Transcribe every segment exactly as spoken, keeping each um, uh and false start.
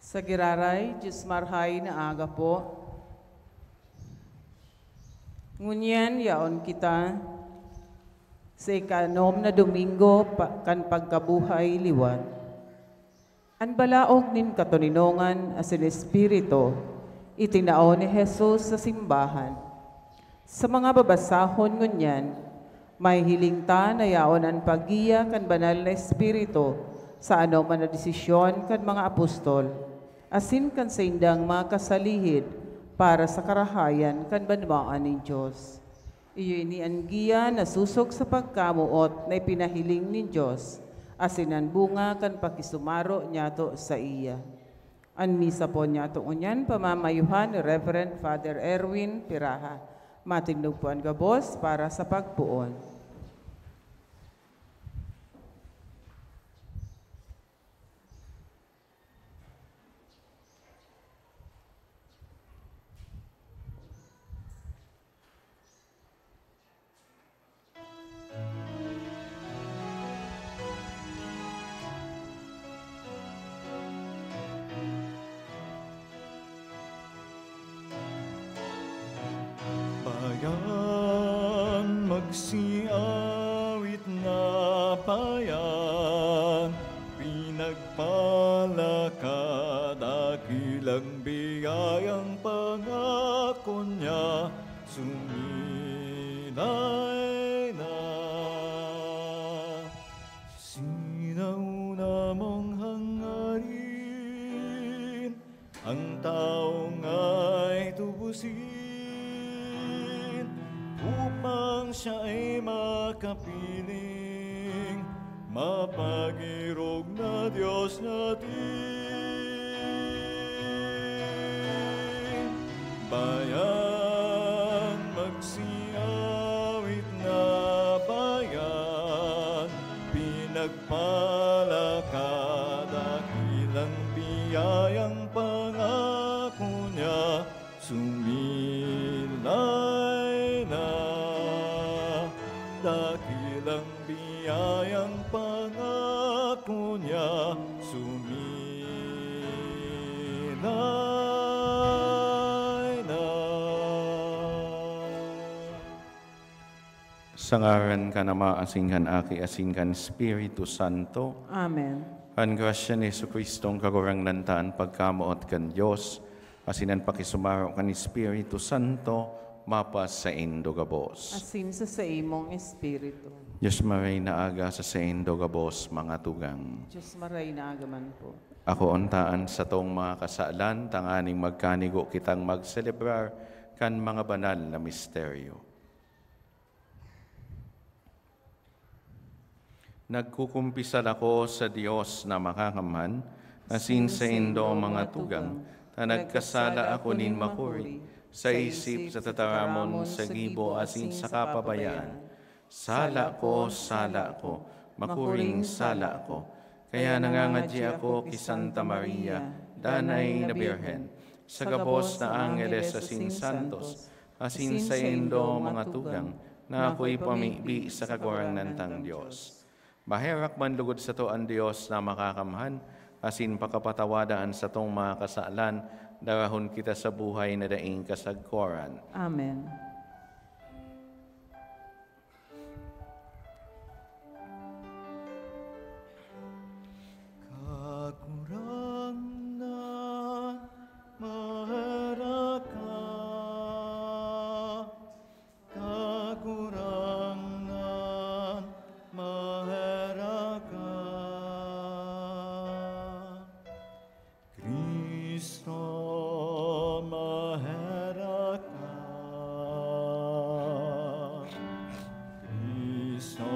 Sa giraray, Diyos Marhay na aga po. Ngunyan, yaon kita sa ikanom na Domingo pa, kan pagkabuhay liwat. An balaog nin katoninongan asin Espiritu, itinao ni Jesus sa simbahan. Sa mga babasahon ngunyan, mahihiling ta na yaon an paggiya kan Banal na Espiritu sa anoman na desisyon kan mga apostol, asin kan saindang mga kasalihid para sa karahayan kan banwaan nin Dios. Iyo ini an giya na sosog sa pagkamoot na ipinahiling nin Dios, asin an bunga kan pakisumaro niyato saiya. An misa po niyato ngunyan pamamayuhan ni Reverend Father Erwin Piraha. Matindog po an gabos para sa pagpoon. Bayan, magsiawit na bayan, pinagpala ka, dakilang biyayang pangako niya, sumilay na. Sinauna mong hangarin, ang taong ay tubusin, upang siya ay makapiling mapag-irog na Dios natin. Bayan, magsiawit na bayan, pinagpala ka, dakilang biyayang pangako niya, sumilay na. Dakilang biyayang pangako niya, sumilay na. Sa ngaran kan Ama, asin kan Aki, asin kan Espiritu Santo. Amen. An grasya ni Jesu-Cristo, an Kagurangnan ta, an pagkamoot kan Dios, asin an pakisumaro kan Espiritu Santo, mapasaindo gabos. Asin sa saimong espiritu. Diyos maray na aga sa saindo gabos, mga tugang. Diyos maray na aga man po. Ako untaan satong mga kasalan, tanganing magkanigo kitang magselebrar kan mga banal na misteryo. Nagkukumpisal ako sa Dios na makakamhan, asin saindo, mga tugang, ta nagkasala ako nin makuri, sa isip, sa tataramon, sa gibo, asin sa kapabayaan. Sala ko, sala ko, makuring sala ko. Kaya nangangadyi ako ki Santa Maria, danay na Birhen, sa gabos na angeles asin santos, asin saindo, mga tugang, na ako'y pamibi sa Kagurangnan tang Dios. Maherak man lugod sato an Dios na makakamhan, asin pakapatawada an satong mga kasalan, darahon kita sa buhay na daing kasagkoran. Amen. Kagurangnan, maherak ka. Kagurangnan, maherak ka. Cristo, maherak ka. Cristo,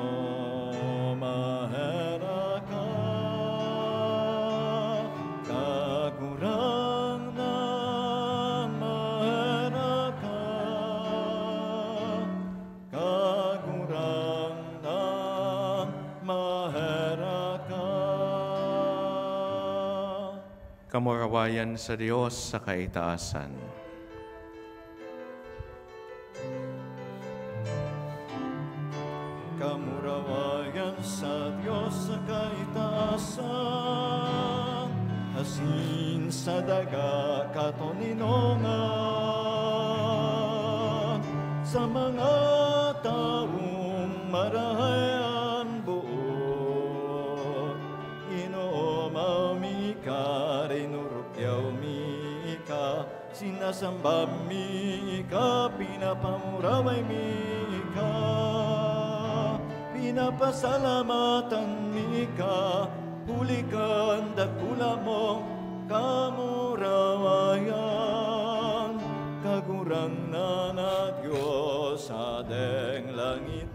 maherak ka. Kagurangnan, maherak ka. Kagurangnan, maherak ka. Kamurawayan sa Dios sa kaitaasan. Kamurawayan sa Dios sa kaitaasan, asin sa daga katoninongan, sa mga tawong marahay an boot. Inooma mi ika, rinurukyaw mi ika, sinasamba mi ika, pinapamuraway mi ika, pinapasalamatan mi ika, huli kan dakula mong kamurawayan, Kagurangnan na Dios, Hadeng langit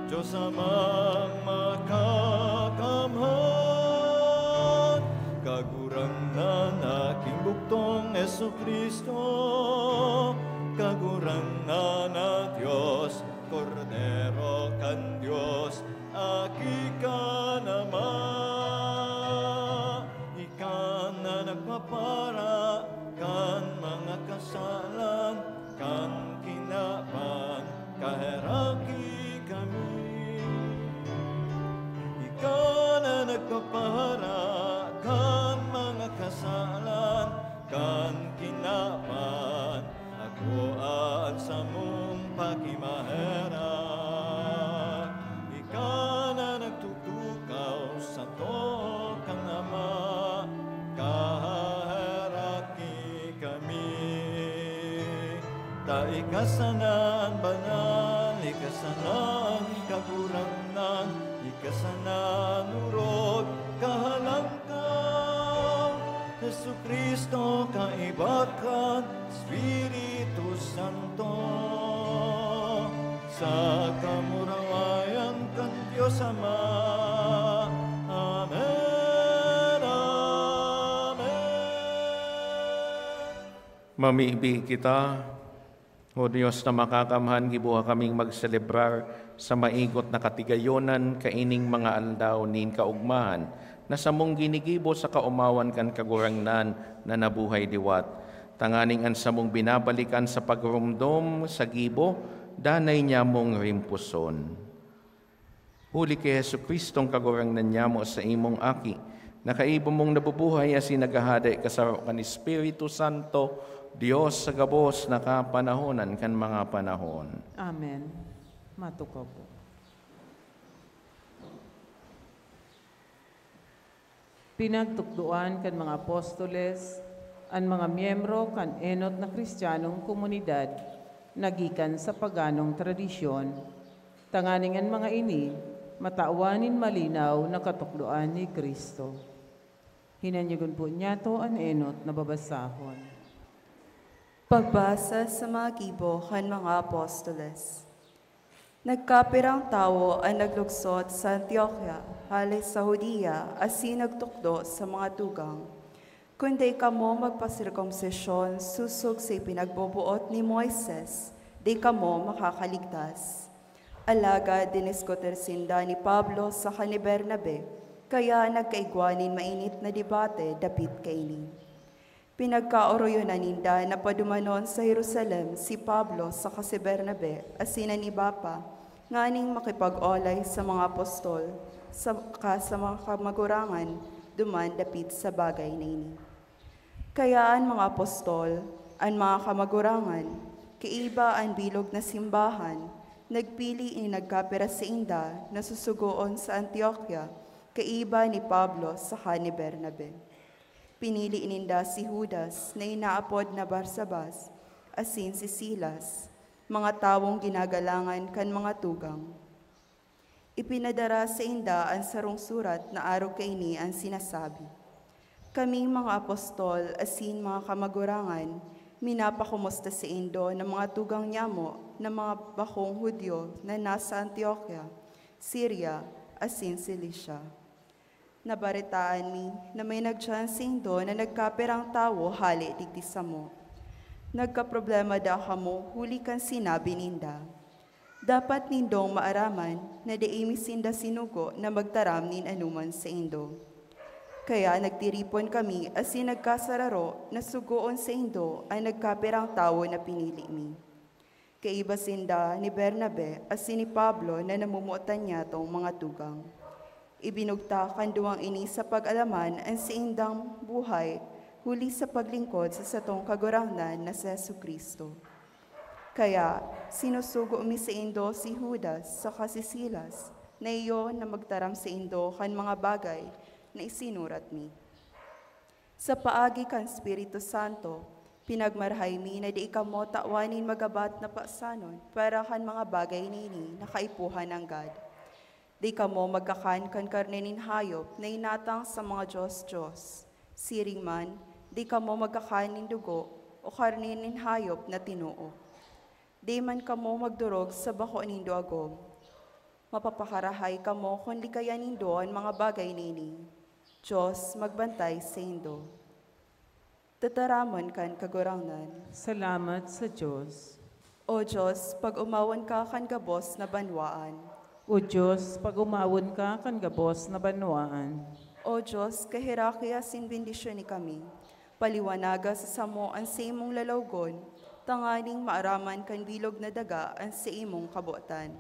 Dios Amang makakamhan, Kagurangnan na Aking bugtong Jesu-Cristo, Kagurangnan na Dios, Kordero kan Dios, Aki kan Ama. Ika na nagpapara kan mga kasalan kan kinaban, kaheraki kami. Ika na nagpapahara kan mga kasalan kan kinaban, akoa an samong pakimaherak. Ika na nagtutukaw sa too kan Ama, kahaheraki kami. Ta ika sana an banal, ika sana an Kagurangnan, ika sana an orog, kahalangkaw, Jesu-Cristo, kaiba kan Espiritu Santo, sa kamurawayan kan Dios Ama. Amen. Amen. Mamibi kita, O Dios na makakamhan, giboha kaming magselebrar sa maigot na katigayonan kaining mga aldaw nin kaogmahan na samong ginigibo sa kaomawan kan Kagurangnan na nabuhay liwat, tanganing an samong binabalikan sa pagromdom sa gibo, danay nyamong rimpuson. Huli ki Jesu-Cristong Kagurangnan nyamo, saimong Aki, na kaiba mong nabubuhay asin naghahade kasaro kan Espiritu Santo, Dios sa gabos na kapanahonan kan mga panahon. Amen. Matukaw po. Pinagtukdoan kan mga apostoles An mga miyembro kan enot na Kristiyanong komunidad na gikan sa paganong tradisyon, tanganing an mga ini matawan nin malinaw na katukdoan ni Cristo. Hinanyagon po niyato an enot na babasahon. Pagbasa sa mga gibo kan mga apostoles. Nagkapirang tawo an naglugsot sa Antioquia, hale sa Judea, asin nagtukdo sa mga tugang, "Kun dai kamo magpasirkumsisyon sosog sa ipinagboboot ni Moises, dai kamo makakaligtas." Alagad diniskutir sinda ni Pablo saka ni Bernabe, kaya nagkaigwa nin mainit na debate dapit kaini. Pinagkaoroyonan ninda na padumanon sa Jerusalem si Pablo saka si Bernabe asin an iba pa, nganing makipag-olay sa mga apostol saka sa mga kamagurangan duman dapit sa bagay na ini. Kaya an mga apostol, an mga kamagurangan, kaiba an bilog na simbahan, nagpili nin nagkapira sainda na susugoon sa Antioquia, kaiba ni Pablo saka ni Bernabe. Pinili ninda si Judas na inaapod na Barsabas, asin si Silas, mga tawong ginagalangan kan mga tugang. Ipinadara sainda an sarong surat na arog kaini an sinasabi, "Kaming mga apostol asin mga kamagurangan, minapakomusta saindo na mga tugang nyamo na mga bakong Judio na nasa Antioquia, Siria, asin Cilicia. Nabaretaan mi na may nagdiyan saindo na nagkapirang tawo hale digdi samo. Nagkaproblema daa kamo huli kan sinabi ninda. Dapat nindong maaraman na dai mi sinda sinugo na magtaram nin anoman saindo. Kaya nagtiripon kami asin nagkasararo na sugoon saindo an nagkapirang tawo na pinili mi." Kaiba sinda ni Bernabe asin ni Pablo na namomotan niyatong mga tugang. Ibinugtak kan duwang ini sa pag-alaman an saindang buhay huli sa paglingkod sa satong Kagurangnan na si Jesu-Cristo. Kaya, sinusugo mi saindo si Judas saka si Silas, na iyo na magtaram saindo kan mga bagay na isinurat mi. Sa paagi kan Espiritu Santo, pinagmarahay mi na dai kamo tawan nin magabat na pasanon para kan mga bagay na ini na kaipuhan nanggad. Dai kamo magkakan kan karne nin hayop na inatang sa mga dios-dios. Siring man, dai kamo magkakan nin dugo o karne nin hayop na tinuok. Dai man kamo magdorog sa bako nindo agom. Mapapakarahay kamo kun likayan nindo an mga bagay na ini. Dios magbantay saindo. Tataramon kan Kagurangnan. Salamat sa Dios. O Dios, pag-omawon ka kan gabos na banwaan. O Dios, pag-omawon ka kan gabos na banwaan. O Dios, kaheraki asin bendisyon ni kami. Paliwanaga sa samo an saimong lalawgon, tanganing maaraman kan bilog na daga an saimong kabotan.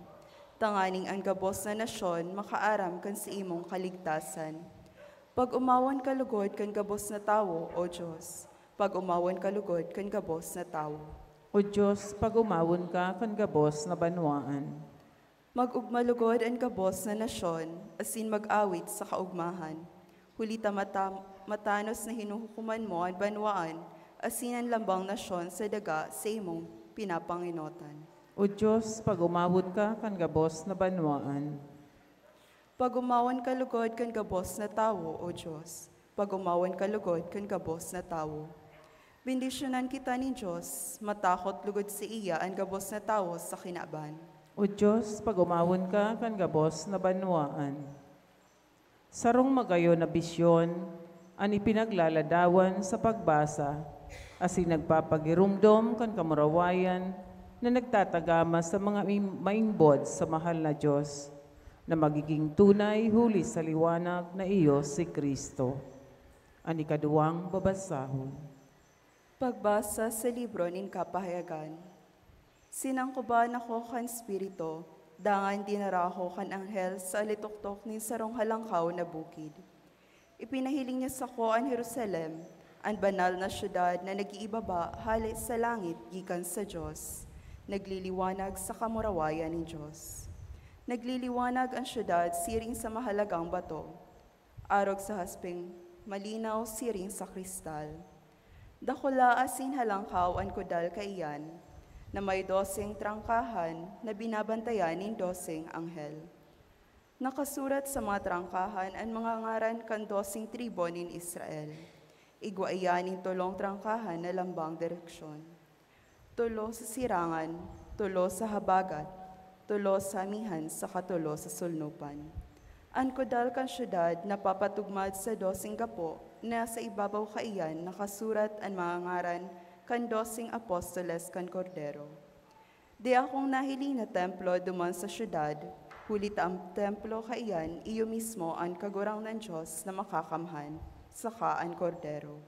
Tanganing an gabos na nasyon makaaram kan saimong kaligtasan. Pag-omawon ka lugod kan gabos na tawo, O Dios. Pag-omawon ka lugod kan gabos na tawo. O Dios, pag-omawon ka kan gabos na banwaan. Mag-ogma lugod an gabos na nasyon, asin mag-awit sa kaogmahan. Huli ta mata-, matanos na hinuhukoman mo an banwaan, asin an lambang nasyon sa daga sa imong pinapangenotan. O Dios, pag-omawon ka kan gabos na banwaan. Pag-omawon ka lugod kan gabos na tawo, O Dios. Pag-omawon ka lugod kan gabos na tawo. Bendisyonan kita nin Dios, matakot lugod saiya an gabos na tawo sa kinaban. O Dios, pag-omawon ka kan gabos na banwaan. Sarong magayon na bisyon an ipinaglaladawan sa pagbasa, asin nagpapagiromdom kan kamurawayan na nagtatagama sa mga im-, maimbod sa mahal na Dios, na magiging tunay huli sa liwanag na iyo si Cristo. An ikaduwang babasahon. Pagbasa sa libro nin Kapahayagan. Sinangkoban ako kan Espiritu, dangan dinara ako kan anghel sa alitoktok nin sarong halangkaw na bukid. Ipinahiling niya sako an Jerusalem, an banal na syudad na nag-iibaba hale sa langit gikan sa Dios, nagliliwanag sa kamurawayan nin Dios. Nagliliwanag an syudad siring sa mahalagang bato, arog sa haspeng malinaw siring sa kristal. Dakula asin halangkaw an kudal kaiyan, na may doseng trangkahan na binabantayan nin doseng anghel. Nakasurat sa mga trangkahan an mga ngaran kan doseng tribu nin Israel. Igwa iyan nin tolong trangkahan na lambang direksyon. Tolo sa sirangan, tolo sa habagat, tolo sa amihan, saka tolo sa sulnupan. An kudal kan syudad napapatugmad sa doseng gapo na sa ibabaw kaiyan nakasurat an mga ngaran kan doseng apostoles kan Kordero. Di akong nahiling na templo duman sa syudad, huli ta an templo kaiyan iyo mismo an Kagurangnan Dios na Makakamhan, saka an Kordero.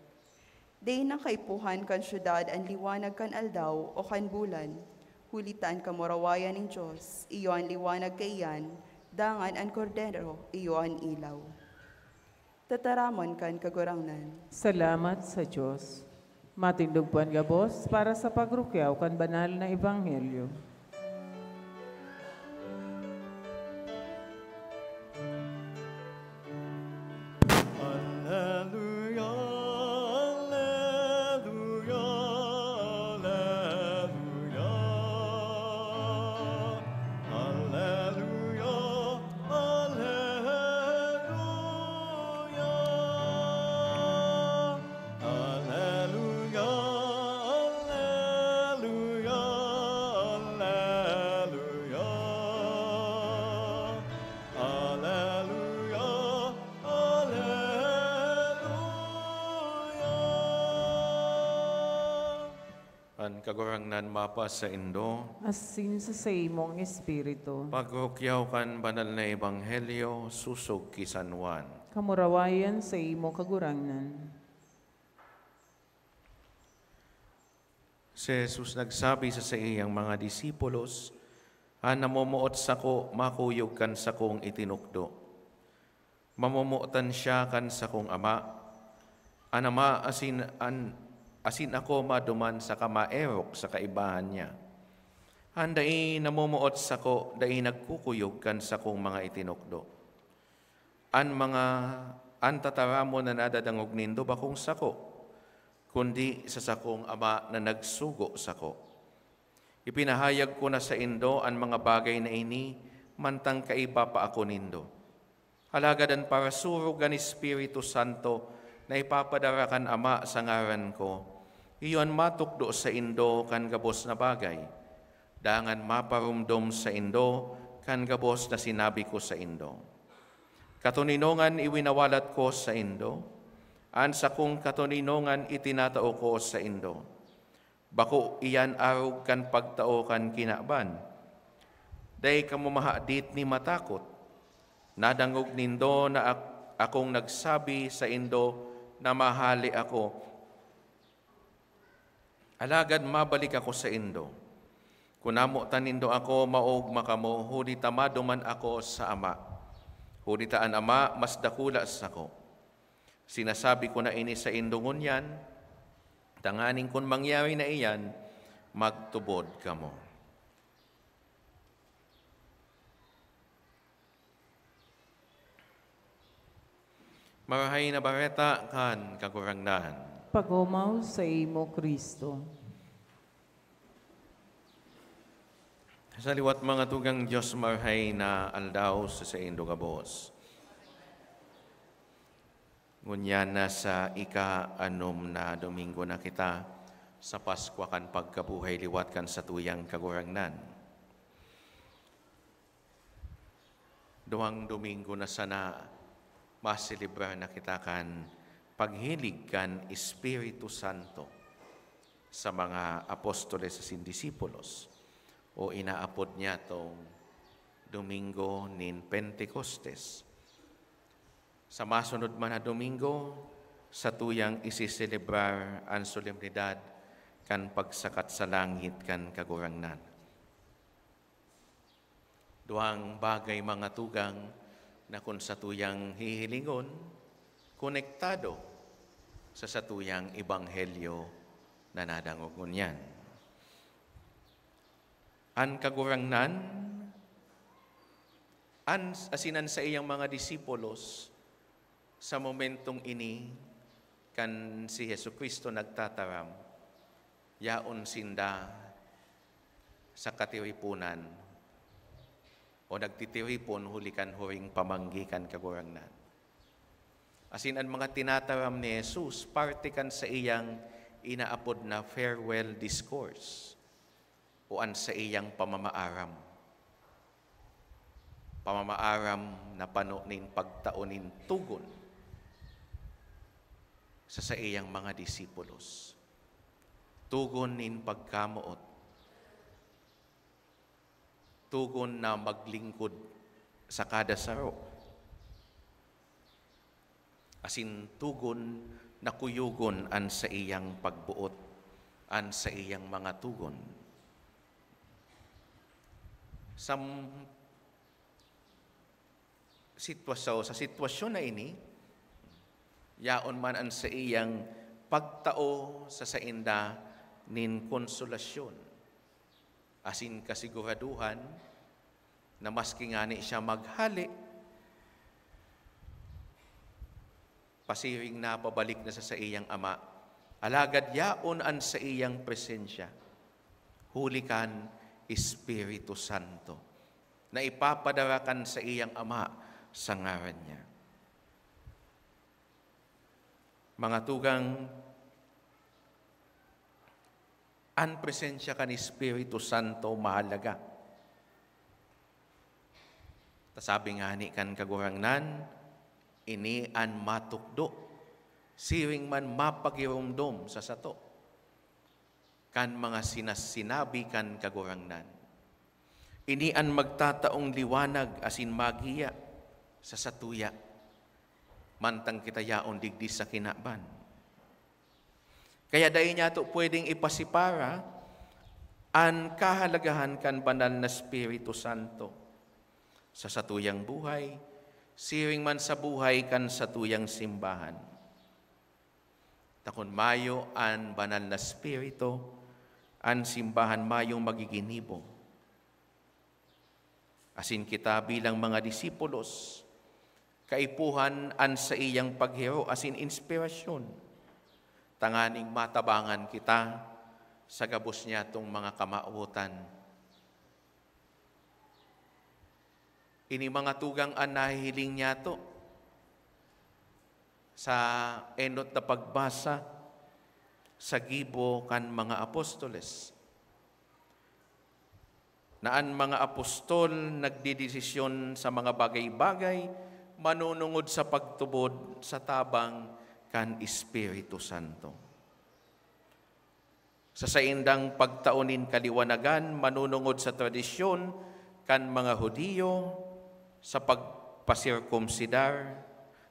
Dai nang kaipuhan kan syudad an liwanag kan aldaw o kan bulan, huli ta an kamurawayan nin Dios iyo an liwanag kaiyan, dangan an Kordero iyo an ilaw. Tataramon kan Kagurangnan. Salamat sa Dios. Matindog po an gabos para sa pagrukyaw kan banal na ebanghelyo. Alleluia, alleluia, alleluia. Alleluia, alleluia. Alleluia, alleluia, alleluia. Alleluia, alleluia. An Kagurangnan mapasaindo. Asin sa saimong espiritu. Pagrukyaw kan banal na ebanghelyo sosog ki San Juan. Kamurawayan saimo, Kagurangnan. Si Jesus nagsabi sa saiyang mga disipulos, "An namomoot sako, makuyog kan sakong itinukdo. Mamomotan siya kan sakong Ama. An Ama asin, an, asin ako maduman saka maerok sa kaibahan niya. An dai namomoot sako, dai nagkukuyog kan sakong mga itinukdo. An mga, an tataramon na nadadangog nindo bakong sako, kundi sa sakong Ama na nagsugo sako. Ipinahayag ko na saindo an mga bagay na ini mantang kaiba pa ako nindo. Alagad an parasurog an Espiritu Santo na ipapadara kan Ama sa ngaran ko, iyo an matukdo saindo kan gabos na bagay, dangan maparomdom saindo kan gabos na sinabi ko saindo. Katoninongan iwinawalat ko saindo, an sakong katoninongan itinatao ko saindo. Bako iyan arog kan pagtao kan kinaban. Dai kamo mahadit ni matakot. Nadangog nindo na ak-, akong nagsabi saindo na mahale ako. Alagad mabalik ako saindo. Kun namotan nindo ako, maogma kamo, huli ta maduman ako sa Ama. Huli ta an Ama mas dakula sako. Sinasabi ko na ini saindo ngunyan, tanganing kun mangyari na iyan, magtubod kamo." Marahay na Bareta kan Kagurangnan. Pag-omaw saimo, Cristo. Sa liwat, mga tugang, Dios marahay na aldaw sa saindo gabos. Ngunyan, nasa ika-anom na Domingo na kita sa Paskwa kan pagkabuhay liwat kan satuyang Kagurangnan. Duwang Domingo na sana maselebrar na kita kan paghilig kan Espiritu Santo sa mga apostoles asin disipulos, o inaapod niya tong Domingo nin Pentecostes. Sa masunod man na Domingo, satuyang iseselebrar an solemnidad kan pagsakat sa langit kan Kagurangnan. Duwang bagay, mga tugang, na kun satuyang hihilingon, konektado sa satuyang ebanghelyo na nadangog ngunyan. An Kagurangnan, an, asin an saiyang mga disipulos, sa momentong ini, Kan si Jesu-Cristo nagtataram, yaon sinda sa katiriponan o nagtitiripon huli kan huring pamanggi kan Kagurangnan. Asin an mga tinataram ni Jesus, parte kan saiyang inaapod na farewell discourse o an saiyang pamamaaram. Pamamaaram na pano nin pagtao nin togon sa saiyang mga disipulos. Togon nin pagkamoot. Togon na maglingkod sa kada saro. Asin togon na kuyogon an saiyang pagboot, an saiyang mga togon. Sa m-, sitwasyon, sa sitwasyon na ini, yaon man an saiyang pagtao sa sainda nin konsolasyon asin kasiguraduhan na maski ngani siya maghale, pasiring na pabalik na sa saiyang Ama, alagad yaon an saiyang presensya huli kan Espiritu Santo na ipapadara kan saiyang Ama sa ngaran niya. Mga tugang, an presensya kan Espiritu Santo mahalaga. Ta sabi ngani kan Kagurangnan, ini an matukdo, siring man mapagiromdom sa sato kan mga sinas-, sinabi kan Kagurangnan. Ini an magtataong liwanag asin magiya sa satuya, mantang kita yaon digdi sa kinaban. Kaya dai niyato pwedeng ipasipara an kahalagahan kan Banal na Espiritu Santo sa satuyang buhay, siring man sa buhay kan satuyang simbahan. Ta kun mayo an Banal na Espiritu, an simbahan mayong magiginibo. Asin kita bilang mga disipulos, kaipuhan an saiyang paghiro asin inspirasyon, tanganing matabangan kita sa gabos niyatong mga kamawotan. Ini mga tugang an nahihiling niyato sa enot na pagbasa sa gibo kan mga apostoles, na an mga apostol nagdedesisyon sa mga bagay-bagay manunungod sa pagtubod sa tabang kan Espiritu Santo. Sa saindang pagtao nin kaliwanagan manunungod sa tradisyon kan mga Judio sa pagpasirkumsidar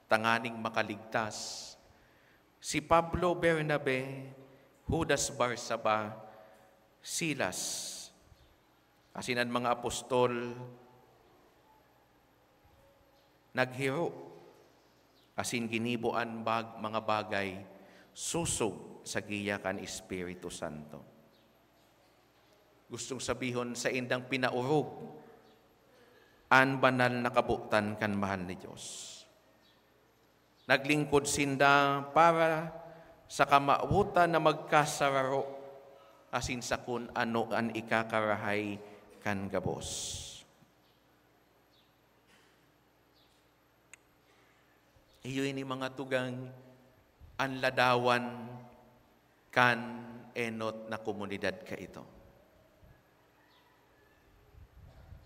tanganing makaligtas, si Pablo, Bernabe, Judas Barsaba, Silas, asin an mga apostol naghiro asin ginibo an bag-, mga bagay sosog sa giya kan Espiritu Santo. Gustong sabihon, saindang pinaorog an banal na kabotan kan mahal na Dios. Naglingkod sinda para sa kamawotan na magkasararo asin sa kun ano an ikakarahay kan gabos. Iyo ini, mga tugang, an ladawan kan enot na komunidad kaito.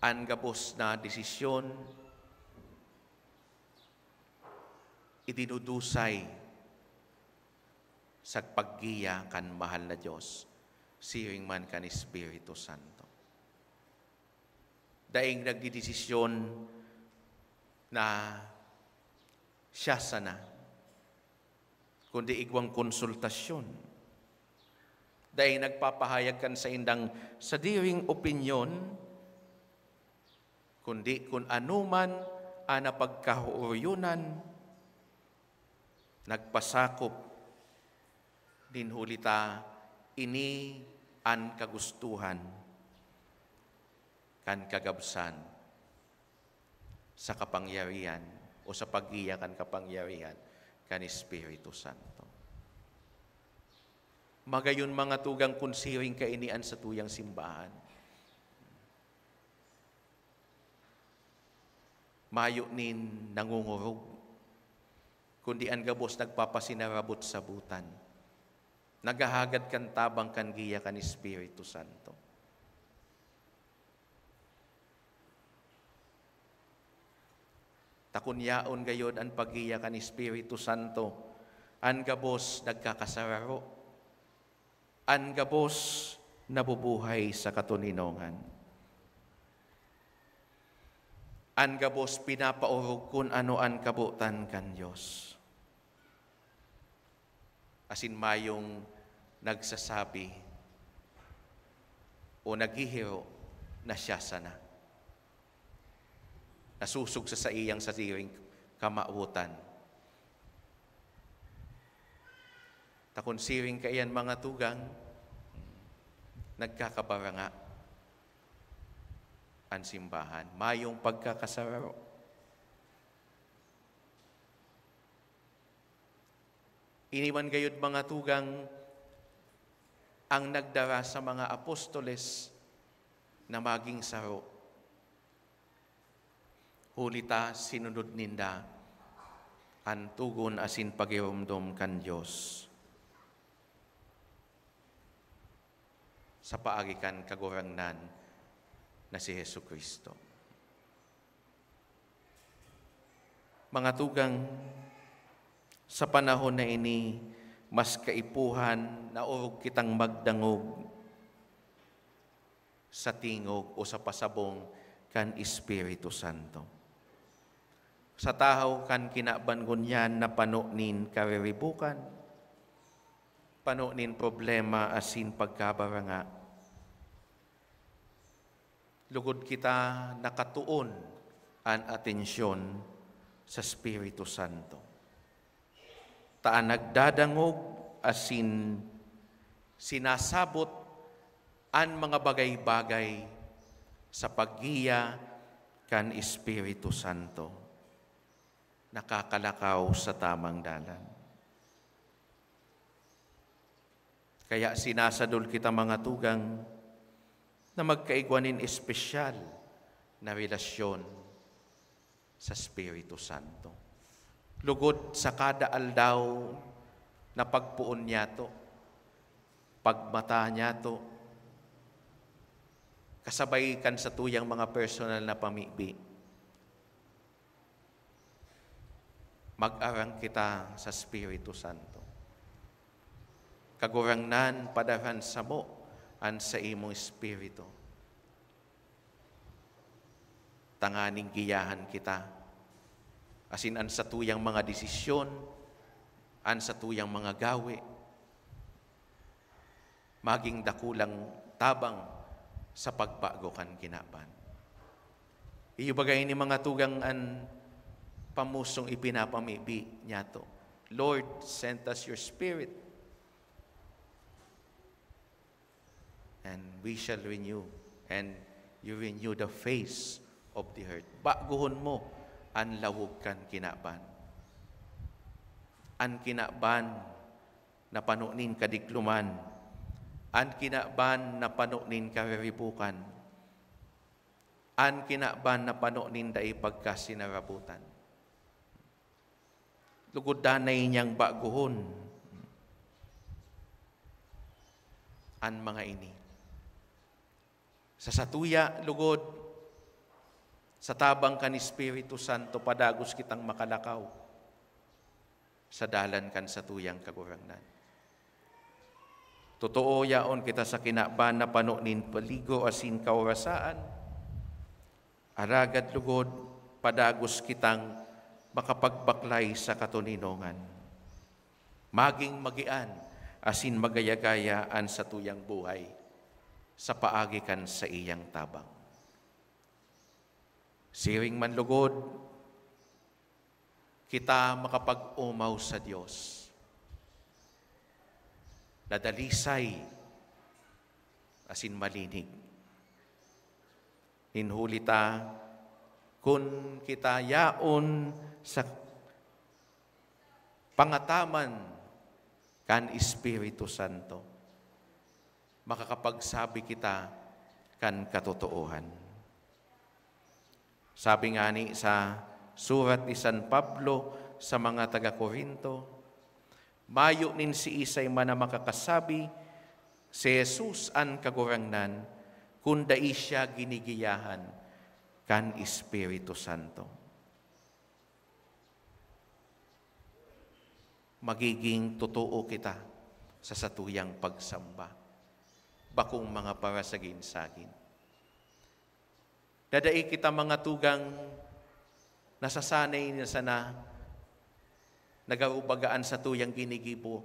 An gabos na desisyon idinudusay sa paggiya kan mahal na Dios, siring man kan Espiritu Santo. Daing nagdedesisyon na siya sana, kundi igwang konsultasyon. Daing nagpapahayag kan saindang sadiring opinyon, kundi kun ano man an napagkahuoryonan, nagpasakop nin huli ta ini an kagustuhan kan kagabsan sa kapangyarihan o sa paggiya kan kapangyarihan kan Espiritu Santo. Magayon, mga tugang, kun siring kaini an satuyang simbahan. Mayo nin nangungurog, kundi an gabos nagpapasinarabot-sabotan, naghahagad kan tabang kan giya kan Espiritu Santo. Ta kun yaon gayod an paggiya kan Espiritu Santo, an gabos nagkakasararo, an gabos nabubuhay sa katoninongan, an gabos pinapaorog kun ano an kabotan kan Dios, asin mayong nagsasabi o naghihiro na siya sana. Nasosog sa saiyang sadiring kamawotan. Ta kun siring kaiyan, mga tugang, nagkakabaranga an simbahan, mayong pagkakasararo. Ini man gayod, mga tugang, ang nagdara sa mga apostoles na magin saro, huli ta sinunod ninda an togon asin pagiromdom kan Dios sa paagi kan Kagurangnan na si Jesu-Cristo. Mga tugang, sa panahon na ini, mas kaipuhan na orog kitang magdangog sa tingog o sa pasabong kan Espiritu Santo. Sa tahaw kan kinaban ngunyan na pano nin kariribukan, pano nin problema asin pagkabaranga, lugod kita nakatoon an atensyon sa Espiritu Santo. Ta an nagdadangog asin sinasabot an mga bagay-bagay sa paggiya kan Espiritu Santo, nakakalakaw sa tamang dalan. Kaya sinasadol kita, mga tugang, na magkaigwa nin espesyal na relasyon sa Espiritu Santo. Lugod sa kada aldaw na pagpoon niyato, pagmata niyato, kasabay kan satuyang mga personal na pamibi, mag-arang kita sa Espiritu Santo. Kagurangnan, padaran samo an saimong Espiritu, tanganing giyahan kita, asin an satuyang mga desisyon, an satuyang mga gawe, magin dakulang tabang sa pagbago kan kinaban. Iyo baga ini, mga tugang, an pamusong ipinapamibi niyato, "Lord, send us your Spirit, and we shall renew, and you renew the face of the earth." Bagohon mo an lawog kan kinaban. An kinaban na pano nin kadikloman, an kinaban na pano nin kariribukan, an kinaban na pano nin dai pagkasinarabotan. Lugod danay niyang bagohon an mga ini. Sa satuya, lugod, sa tabang kan Espiritu Santo, padagos kitang makalakaw sa dalan kan satuyang Kagurangnan. Totoo, yaon kita sa kinaban na pano nin peligro asin kaorasaan. Alagad lugod, padagos kitang makapagbaklay sa katoninongan. Magin magian asin magaya-gaya an satuyang buhay sa paagi kan saiyang tabang. Siring man lugod, kita makapag-omaw sa Dios na dalisay asin malinig. Nin huli ta, kun kita yaon sa pangataman kan Espiritu Santo, makakapagsabi kita kan katotoohan. Sabi ngani sa surat ni San Pablo sa mga taga-Corinto, "Mayo nin siisay man na makakasabi, 'Si Jesus an Kagurangnan,' kun dai siya ginigiyahan kan Espiritu Santo." Magiging totoo kita sa satuyang pagsamba, bakong mga parasagin-sagin. Dadai kita, mga tugang, nasasanay na sana, nagarubagaan sa tuyang ginigibo,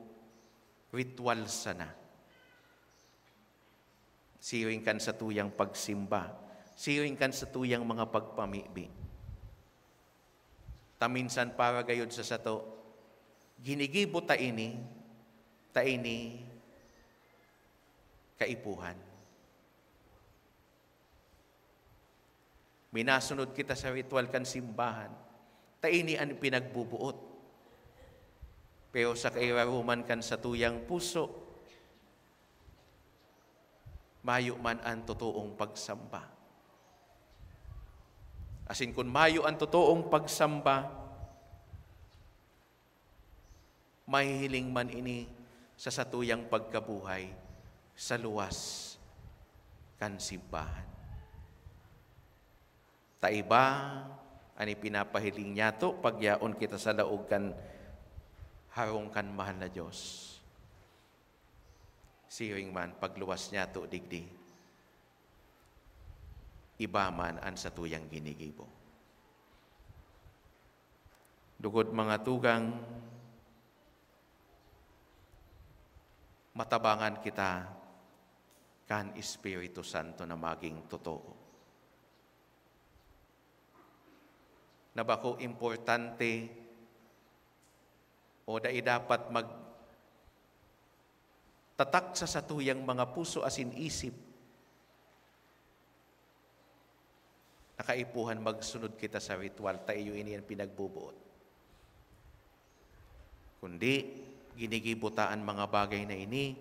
ritual sana. Siring kan satuyang pagsimba, siring kan satuyang mga pagpamibi. Ta minsan para gayod sa sato, ginigibo ta ini, ta ini kaipuhan. Minasunod kita sa ritual kan simbahan, ta ini an pinagbubuot. Pero sa kairaroman kan satuyang puso, mayo man an totoong pagsamba. Asin kun mayo an totoong pagsamba, mahihiling man ini sa satuyang pagkabuhay sa luwas kan simbahan. Ta iba an ipinapahiling niyato pag yaon kita sa laog kan harong kan mahal na Dios. Siring man, pagluwas niyato digdi, iba man an satuyang ginigibo. Lugod, mga tugang, matabangan kita kan Espiritu Santo na magin totoo, na bako importante o dai dapat magtatak sa satuyang mga puso asin isip na kaipuhan magsunod kita sa ritual, ta iyo ini an pinagbubuot. Kundi, ginigibo ta an mga bagay na ini,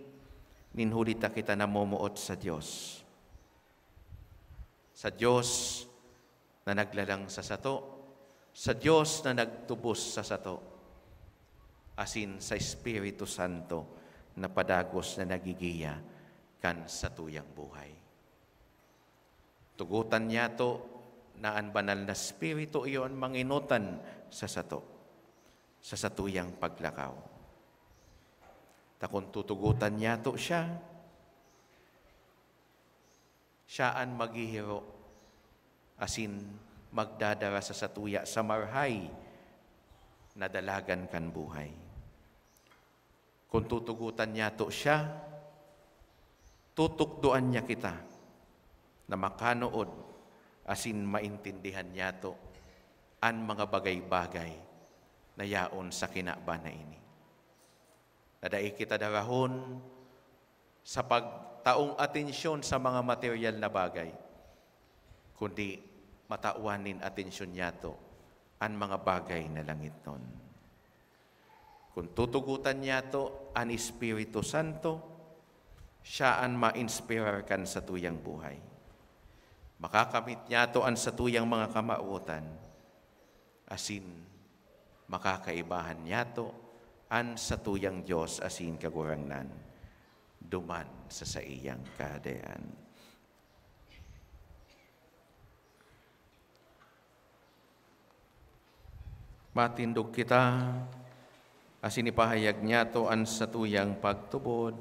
nin huli ta kita namomoot sa Dios. Sa Dios na naglalang sa sato, sa Dios na nagtubos sa sato, asin sa Espiritu Santo na padagos na nagigiya kan satuyang buhay. Tugotan niyato na an Banal na Espiritu iyo an mangenotan sa sato, sa satuyang paglakaw. Ta kun tutugotan niyato siya, siya an maghihiro asin magdadara sa satuya sa marhay na dalagan kan buhay. Kun tutugotan niyato siya, tutukdoan niya kita na makanood asin maintindihan niyato an mga bagay-bagay na yaon sa kinaban na ini. Na dai kita darahon sa pagtaong atensyon sa mga materyal na bagay, kundi matawan nin atensyon niyato an mga bagay na langitnon. Kun tutugotan niyato an Espiritu Santo, siya an mainspirar kan satuyang buhay. Makakamit niyato an satuyang mga kamawotan, asin makakaibahan niyato an satuyang Dios asin Kagurangnan duman sa saiyang Kahadean. Matindog kita, asin ipahayag niyato an satuyang pagtubod.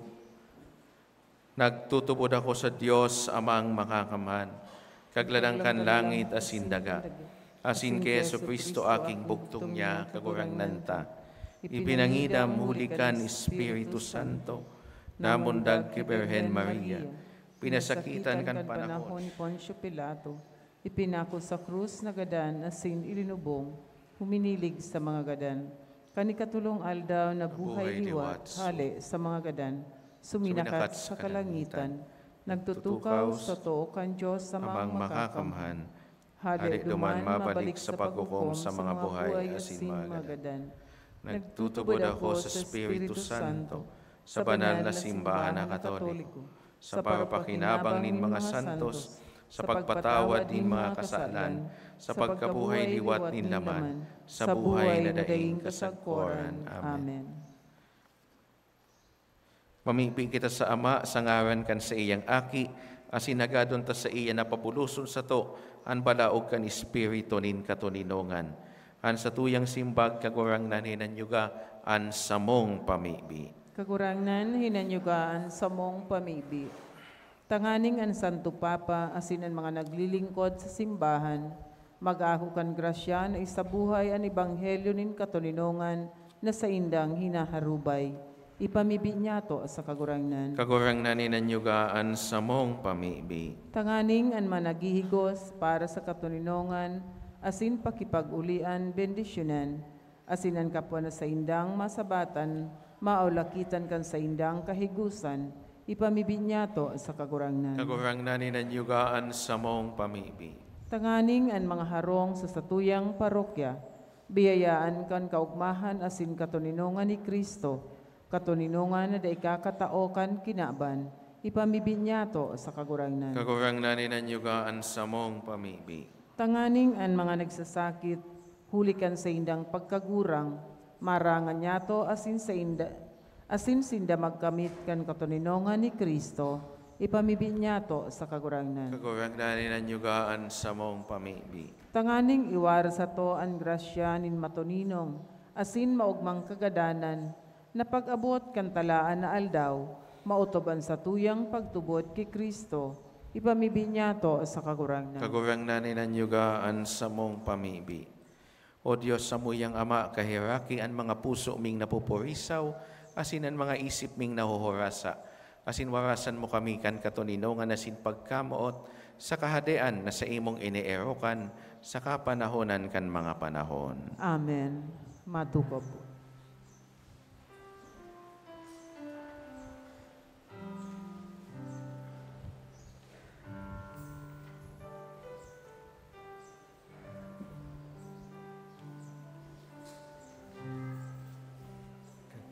Nagtutubod ako sa Dios, Amang Makakamhan, Kaglalang kan langit asin daga, asin ki Jesu-Cristo, aking bugtong niya, Kagurangnan ta, ipinangidam huli kan Espiritu Santo, namundag ki Birhen Maria, pinasakitan kan panahon ni Poncio Pilato, ipinako sa krus, nagadan asin ilinubong, huminilig sa mga gadan. Kan ikatolong aldaw, nabuhay liwat hale sa mga gadan, suminakat sa kalangitan, nagtutukaw sa too kan Dios Amang Makakamhan. Hale duman mabalik sa paghukom sa mga buhay asin mga gadan. Nagtutubod ako sa Espiritu Santo, sa banal na simbahan na Katoliko, sa parapakinabang nin mga santos, sa pagpatawad nin mga kasalan, sa pagkabuhay liwat nin laman, sa buhay na daing kasagkoran. Amen. Mamibi kita sa Ama, sa ngaran kan saiyang Aki, asin hagadon ta saiya na pabuloson sato an balaog kan Espiritu nin katoninongan. An satuyang simbag, Kagurangnan, hinanyuga an samong pamibi. Kagurangnan, hinanyuga an samong pamibi. Tanganing an Santo Papa asin an mga naglilingkod sa simbahan mag-ako kan grasya na isabuhay an ebanghelyo nin katoninongan na saindang hinaharubay. Ipamibi niyato sa Kagurangnan. Kagurangnan, hinanyuga an samong pamibi. Tanganing an mga naghihigos para sa katoninongan asin pakipag-olian, bendisyonan, asin an kapwa na saindang masabatan, maulakitan kan saindang kahigosan, ipamibi niyato sa Kagurangnan. Kagurangnan, hinanyuga an samong pamibi. Tanganing an mga harong sa satuyang parokya, biyayaan kan kaogmahan asin katoninongan ni Cristo, katoninongan na dai kakatao kan kinaban, ipamibi niyato sa Kagurangnan. Kagurangnan, hinanyuga an samong pamibi. Tanganing an mga nagsasakit, huli kan saindang pagkagurang, marangan niyato asin sainda, asin sinda magkamit kan katoninongan ni Cristo, ipamibi niyato sa Kagurangnan. Kagurangnan, hinanyuga an samong pamibi. Tanganing iwaras sato an grasya nin matoninong asin maogmang kagadanan, na pag-abot kan talaan na aldaw, maotob an satuyang pagtubod ki Cristo, ipamibi niyato sa Kagurangnan. Kagurangnan, hinanyuga an samong pamibi. O Dios, samuyang Ama, kaheraki an mga puso ming napupurisaw, asin an mga isip ming nahuhurasa, asin warasan mo kami kan katoninongan asin pagkamoot sa Kahadean na saimong ineerokan sa kapanahonan kan mga panahon. Amen. Matukod po.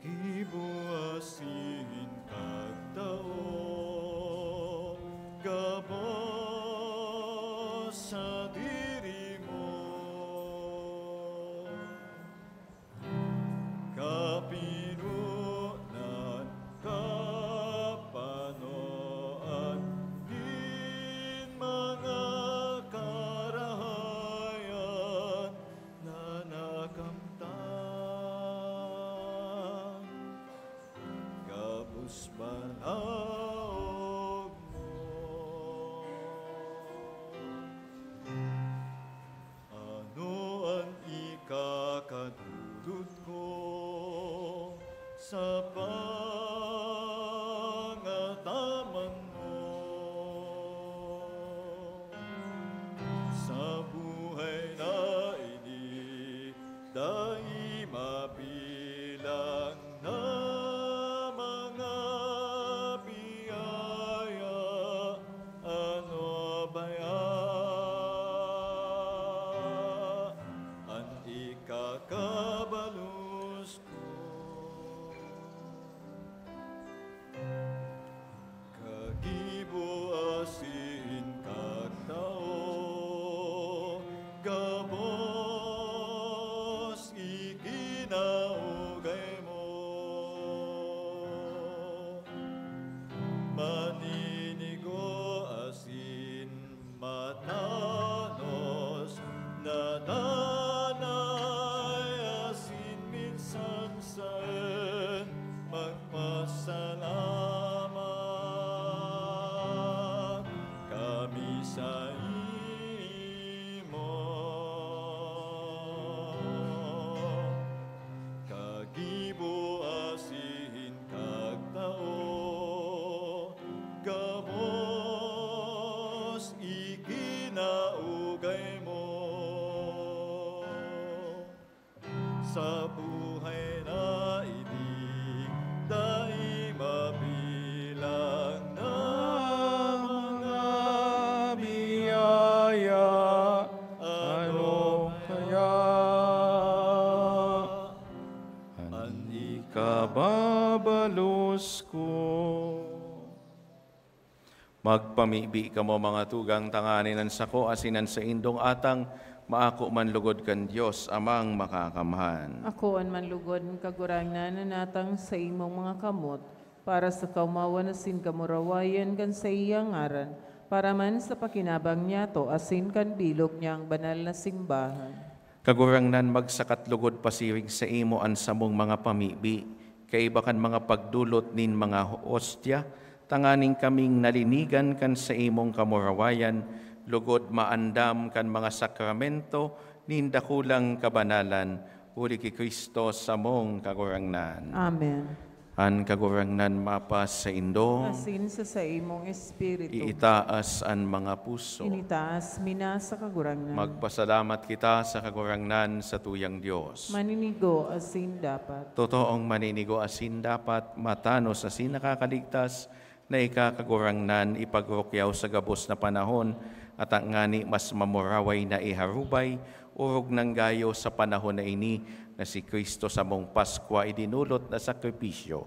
Kagibo asin kagtao, gabos sadiri mo. Kapinonan, kapanoan nin mga karahayan na nakamtan, gabos balaog mo. Ano an ikakadodot ko sa pangataman mo? Sa buhay na ini, dai mabilang na mga biyaya, ano baya an ikakabalos ko? Kagibo asin kagtao, gabos ikinaugay mo. Maninigo asin matanos, nadanay asin minsan saen magpasalamat kami saimo. Kagibo asin kagtao, gabos ikinaugay mo. Sa buhay na ini, dai mabilang na mga biyaya. Ano kaya an ikababalos ko? Magpamibi kamo, mga tugang, tanganing an sako asin an saindong atang maako man lugod kan Dios Amang Makakamhan. Akoon man lugod, Kagurangnan, an atang sa imong mga kamot, para sa kaomawan asin kamurawayan kan saiyang ngaran, para man sa pakinabang niyato asin kan bilog niyang banal na simbahan. Kagurangnan, magsakat lugod pasiring saimo an samong mga pamibi, kaiba kan mga pagdolot nin mga hostya, tanganing kaming nalinigan kan saimong kamurawayan, lugod maandam kan mga sakramento nin dakulang kabanalan, huli ki Cristo samong Kagurangnan. Amen. An Kagurangnan mapasaindo. Asin sa saimong espiritu. Iitaas an mga puso. Initaas mi na sa Kagurangnan. Magpasalamat kita sa Kagurangnan, sa tuyang Dios. Maninigo asin dapat. Totoong maninigo asin dapat, matanos asin nakakaligtas, na ika, Kagurangnan, ipagrukyaw sa gabos na panahon, at ngani mas mamuraway na iharubay, orog nang gayo sa panahon na ini, na si Cristo samong Paskwa idinolot na sakripisyo.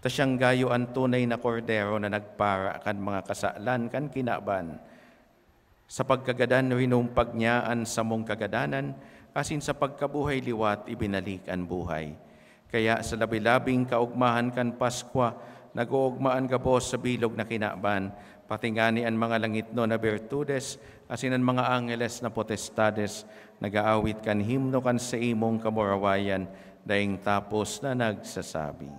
Ta siyang gayo an tunay na Kordero na nagpara kan mga kasalan kan kinaban. Sa pagkagadan, rinumpag niya an samong kagadanan, asin sa pagkabuhay liwat, ibinalik an buhay. Kaya sa labi-labing kaogmahan kan Paskwa, nag-oogma an gabos sa bilog na kinaban, pati ngani an mga langitnon na birtudes asin an mga angeles na potestades nag-aawit kan himno kan saimong kamurawayan, daing tapos na nagsasabi.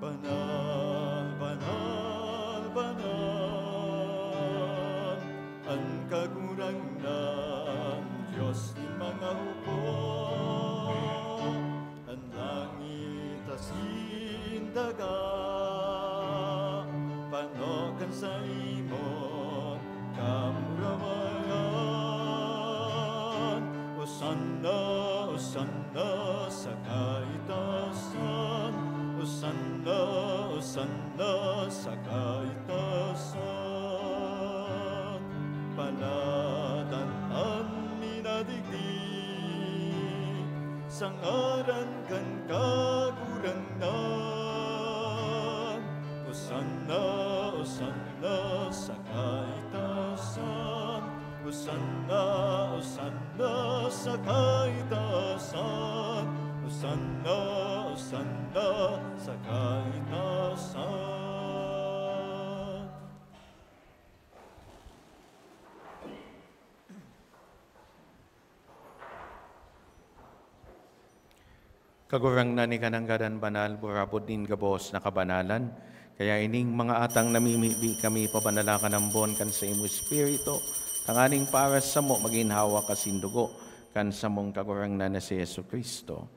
Banal, banal, banal, an Kagurangnan, Dios nin mga hukbo. An langit asin daga, pano kan saimong kamurawayan. Hosanna, Hosanna sa kaitasan. Hosanna, Hosanna sa kaitasan. Palad an minadigdi sa ngaran kan Kagurangnan. Hosanna, Hosanna sa kaitasan. Hosanna, Hosanna sa kaitasan. Hosanna, Hosanna sa kaitasan. Kagurangnan, ika nanggad an banal, burabod nin gabos na kabanalan. Kaya ining mga atang namimibi kami, pabanala kan ambon kan saimo Espiritu, tanganing para samo magin hawak asin dugo kan samong Kagurangnan na si Jesu-Cristo.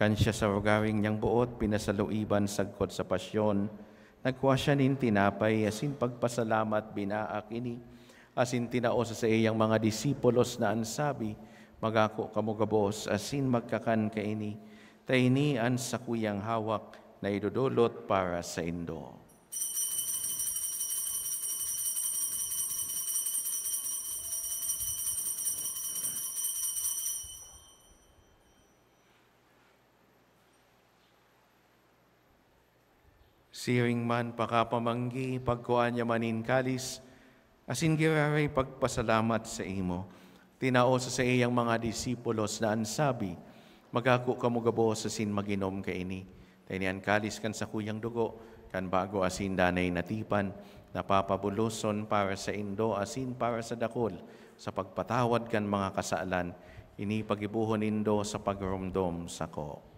Kan siya sa rogaring niyang boot pinasaluiban sagkod sa pasyon, nagkua siya nin tinapay asin pagpasalamat, binaak ini, asin tinao sa saiyang mga disipulos na an sabi, "Magako kamo gabos asin magkakan kaini, ta ini an sakuyang hawak na idodolot para saindo." Siring man pakapamanggi, pagkua niya man nin kalis, asin giraray pagpasalamat saimo, tinao sa saiyang mga disipulos na an sabi, "Magako kamo gabos asin mag-inom kaini. Ta ini an kalis kan sakuyang dugo, kan bago asin danay na tipan, na papabuloson para saindo asin para sa dakul, sa pagpatawad kan mga kasalan. Ini pagibohon nindo sa pagromdom sako."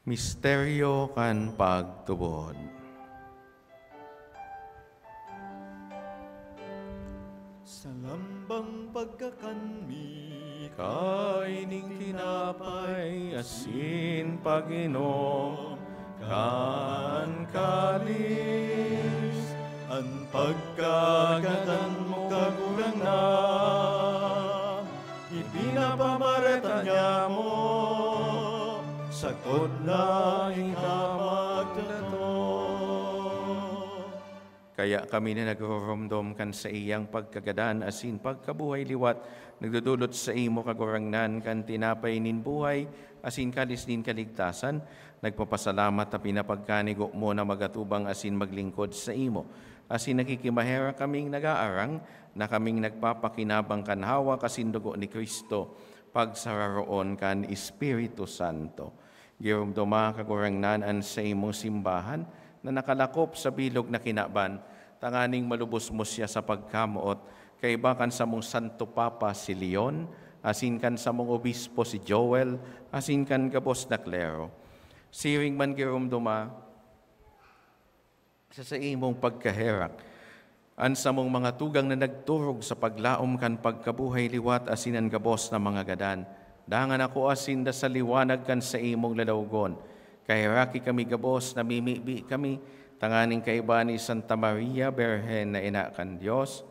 Misteryo kan pagtubod. Sa lambang pagkakan mi kaining tinapay asin pag-inom kan kalis, an pagkagadan mo, Kagurangnan, ipinapamareta niamo, sagkod na ika magdato. Kaya kami na nagrurumdom kan saiyang pagkagadan asin pagkabuhay liwat, nagdodolot saimo, Kagurangnan, kan tinapay nin buhay asin kalis nin kaligtasan. Nagpapasalamat ta pinapagkanigo mo na magatubang asin maglingkod saimo. Asin nakikimaherak kaming nag-aarang na kaming nagpapakinabang kan hawak asin dugo ni Cristo, pagsararoon kan Espiritu Santo. Giromdoma, Kagurangnan, an saimong simbahan na nakalakop sa bilog na kinaban, tanganing malubos mo siya sa pagkamoot, kaiba kan samong Santo Papa si Leon, asin kan samong Obispo si Joel, asin kan gabos na klero. Siring man giromdoma, sa saimong pagkaherak, an samong mga tugang na nagturog sa paglaom kan pagkabuhay liwat asin an gabos na mga gadan, dangan ako asin da sa liwanag kan saimong lalawgon. Kaheraki kami gabos, namimibi kami, tanganing kaiba ni Santa Maria, Birhen na ina kan Dios,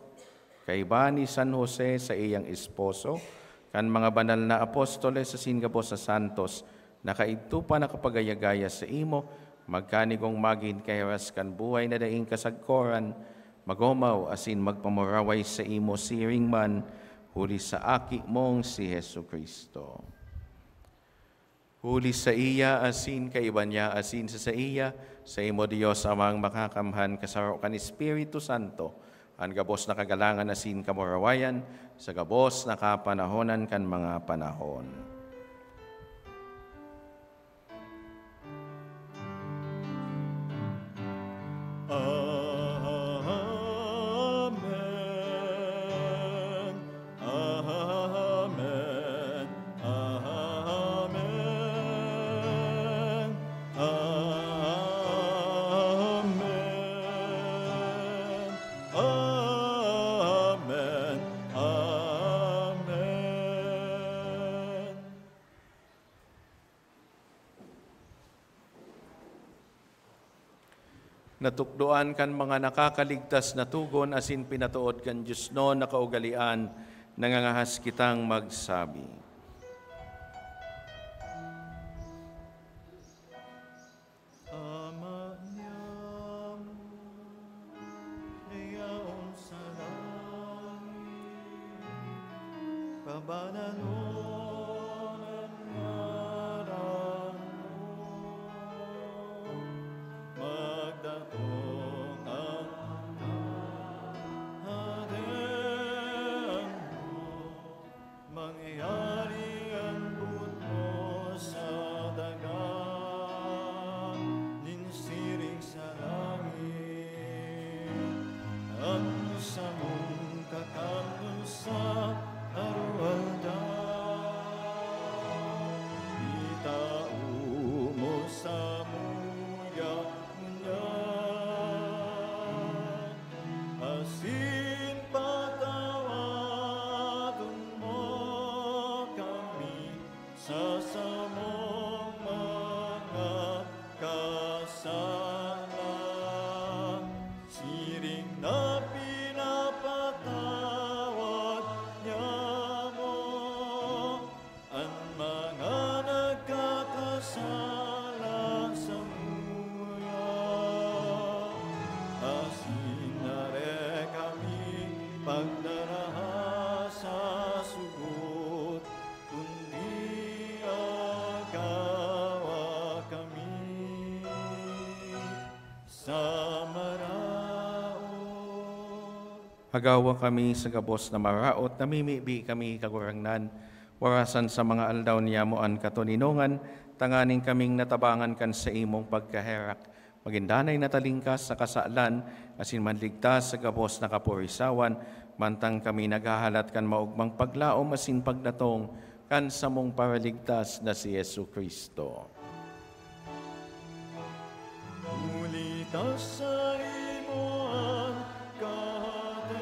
kaiba ni San Jose, saiyang esposo, kan mga banal na apostoles asin gabos na santos, na kaidto pa nakapagaya-gaya saimo, magkanigong magin kahiras kan buhay na daing kasagkoran, magomaw asin magpamuraway saimo siring man, huli sa Aki mong si Jesu-Cristo. Huli saiya, asin kaiba niya, asin sa saiya, saimo, Dios Amang Makakamhan, kasaro kan Espiritu Santo, an gabos na kagalangan asin kamurawayan, sa gabos na kapanahonan kan mga panahon. Amen. Amen. Amen. Amen. Amen. Amen. Natukdoan kan mga nakakaligtas na togon asin pinatood kan diosnon na kaugalean, nangangahas kitang magsabi, Ama niamo, na yaon sa langit, pabananon an ngaran mo, magdatong an kahadean mo, mangyari an boot mo sa daga, nin siring sa langit. An samong kakan sa aroaldaw, itao mo samuya ngunyan, asin patawadon mo kami sa samong mga kasalan, siring na pinapatawad niamo an mga nagkakasala samuya, asin dai kami pagdaraha sa sugot, kundi agawa kami sa maraot. Agawa kami sa gabos na maraot, namimibi kami, Kagurangnan, warasan sa mga aldaw niyamo an katoninongan, tanganing kaming natabangan kan saimong pagkaherak, magin danay na talingkas sa kasalan, asin manligtas sa gabos na kapurisawan, mantang kami naghahalat kan maogmang paglaom asin pagdatong kan samong Paraligtas na si Jesu-Cristo. Huli ta saimo an kahadean,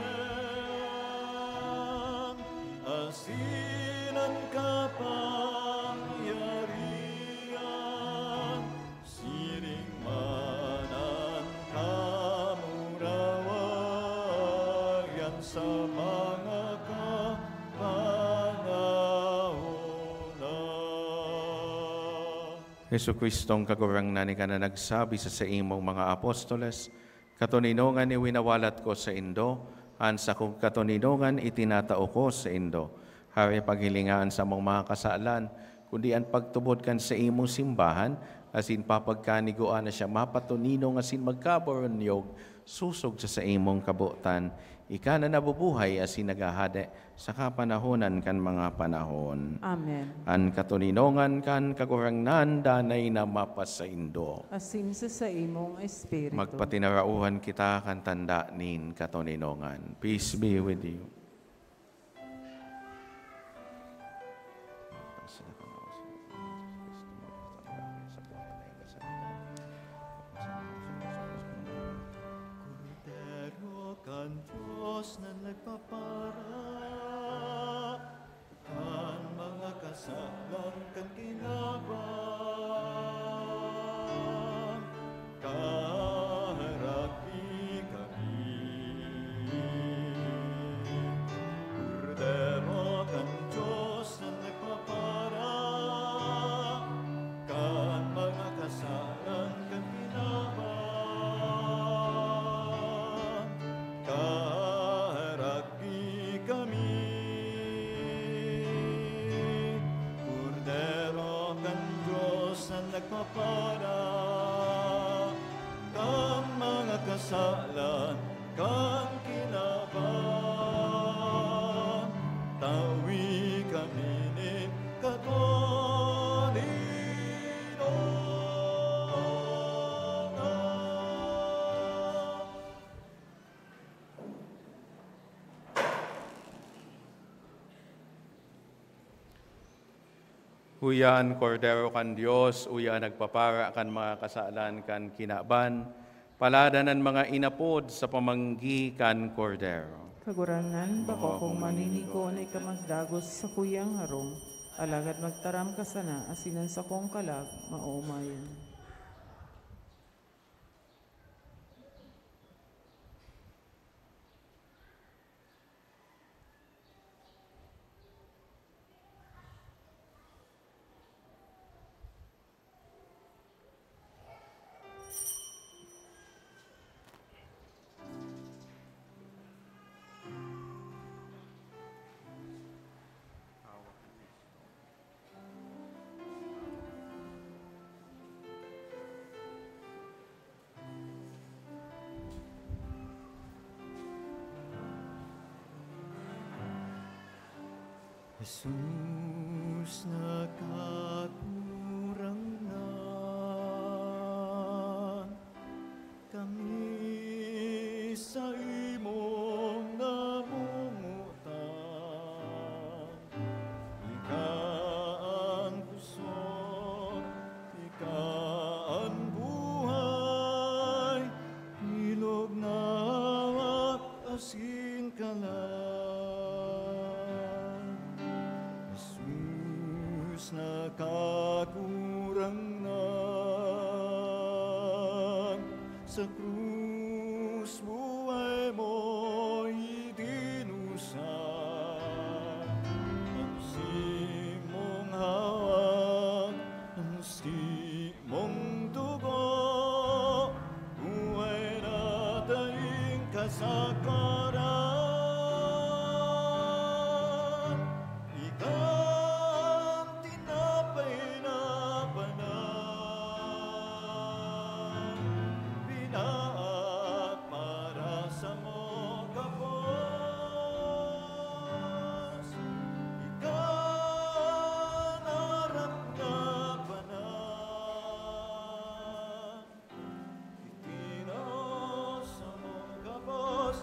asin an kapangyarihan, siring man an kamurawayan sa mga kapanahonan. Jesu-Cristong Kagurangnan, ika na nagsabi sa saimong mga apostoles, Katoninongan iwinawalat ko saindo, an sakong katoninongan itinatao ko saindo. Hare paghilinga an samong mga kasalan, kundi an pagtubod kan saimong simbahan, asin papagkanigoan na siya mapatoninong asin magkaburunyog sosog sa saimong kabotan. Ika na nabubuhay asin naghahade sa kapanahonan kan mga panahon. Amen. An katoninongan kan Kagurangnan danay na mapasaindo. Asin sa saimong espiritu. Magpatinarauhan kita kan tanda nin katoninongan. Peace be with you. Kordero kan Dios na nagpapara kan mga kasalan kan kinaban, kaharaki kami. Kordero kan Dios na nagpapara kan mga kasalan kan kinaban, kaharaki kami. Kordero kan Dios na nagpapara kan mga kasalan kan kinaban, tawi kami nin katoninongan. Uya an Kordero kan Dios, uya an nagpapara kan mga kasalan kan kinaban. Paladan an mga inapod sa pamanggi kan Kordero. Kagurangnan, bako akong maninigo na ika magdagos sa sakuyang harong, alagad magtaram ka sana, asin an sakong kalag maoomayan. Jesus na Kagurangnan, kami saimong namumutan. Ika an pusog, ika an buhay, bilog na hawak asin kalag. Jesus na Kagurangnan, sa krus buhay mo idinusa. An simong hawak, an simong dugo, buhay na daing kasagaran. Ika an tinapay na banal, binaak para samong gabos. Ika an arak na banal, itinaos samong gabos.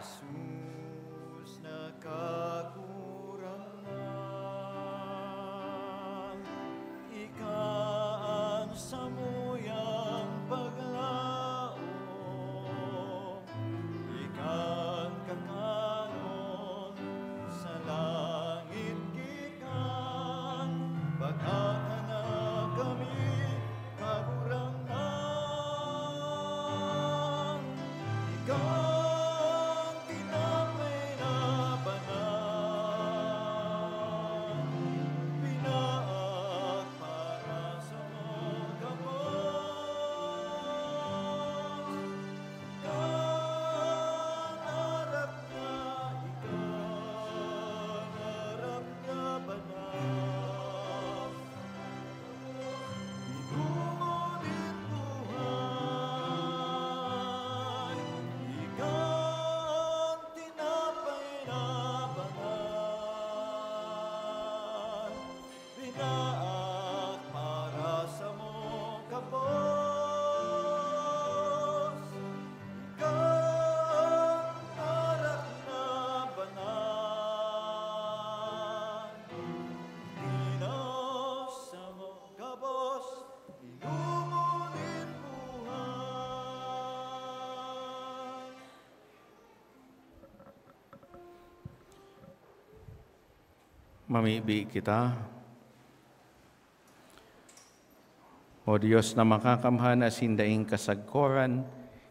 Jesus na Kagurangnan, ika an samuyang paglaom, ika an kakanon sa langit gikan, pagkakan na kami, Kagurangnan, ika an tinapay na banal, pinaak para sa mga gabos. Ika an arak na, ika an arak na banal. Inumo nin buhay, ika an tinapay na banal, pinaak para sa mga gabos. Ika an arak na banal, Dinos sa mga gabos, inumo nin buhay. Mamibi kita. O Dios na makakamhan asin daing kasagkoran,